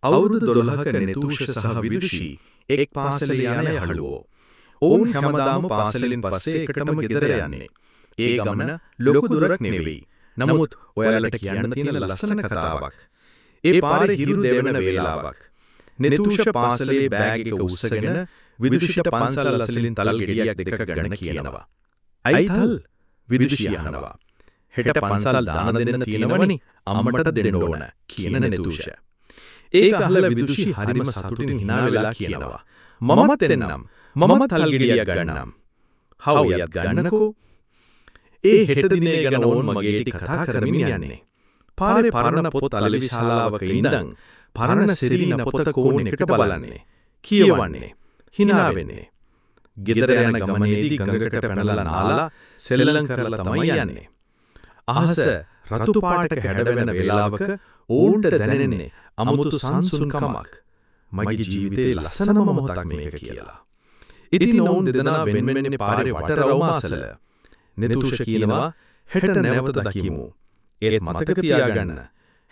අවුරුදු 12ක නෙතුෂ සහ විදුෂි එක් පාසලේ යන යහළුවෝ. ඔවුන් හැමදාම පාසලෙන් පස්සේ එකටම ගෙදර යන්නේ. ඒ ගමන ලොකු දුරක් නෙවෙයි. නමුත් ඔයාලට කියන්න තියෙන ලස්සන කතාවක්. ඒ පාරේ හිරු දෙවන වේලාවක්. නෙතුෂ පාසලේ බෑග් එක උස්සගෙන විදුෂිට පන්සල් අසලින් තල් ගෙඩියක් දෙකක් ගන්න කියනවා. "ඇයි තල්?" විදුෂි අහනවා. "හෙට පන්සල් දාන දෙන්න තියෙනවනේ, අම්මට දෙන්න ඕන" කියන නෙතුෂ. ඒක අහලා විදුෂි හරිම සතුටින් හිනා වෙලා කියනවා, "මමත් එන්නම්. මමත් තල් ගෙඩියක් ගන්නම්." "හව් යත් ගන්නකෝ." ඒ හෙට දිනේ ගැන ඔවුන් මගේ ටික කතා කරමින් යන්නේ. පාරේ පරණ පොත් අලෙවි ශාලාවක ඉඳන් පරණ සිරින පොතක ඔවුන් එකට බලන්නේ, කියවන්නේ, හිනා වෙන්නේ. ගෙදර යන ගමනේදී ගඟකට පැනලා නාලා සෙල්ලම් කරලා තමයි යන්නේ. අහස රතු පාටක හැඩවෙන වේලාවක ඔවුන්ට දැනෙන්නේ අමුතු සංසුන්කමක්. මගේ ජීවිතේ ලස්සනම මොහොතක් මේක කියලා. ඉතින් ඔවුන් දෙදෙනා වෙන් වෙන්නේ පාරේ වට රවුම අසල. නෙතුෂ කියනවා, "හෙට නැවත දකිමු. ඒත් මතක තියාගන්න,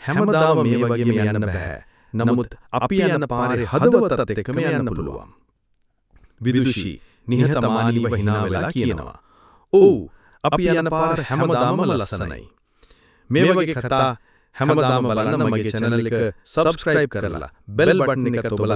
හැමදාම මේ වගේම යන්න බෑ. නමුත් අපි යන පාරේ හදවතත් එක්කම යන්න පුළුවන්." විදුෂි නිහතමානීව හිනා වෙලා කියනවා, "ඔව්, අපි යන පාර හැමදාම ලස්සනයි." මේ වගේ කතා හැමදාම බලන්න මගේ channel එක subscribe කරලා bell button එක ඔබලා.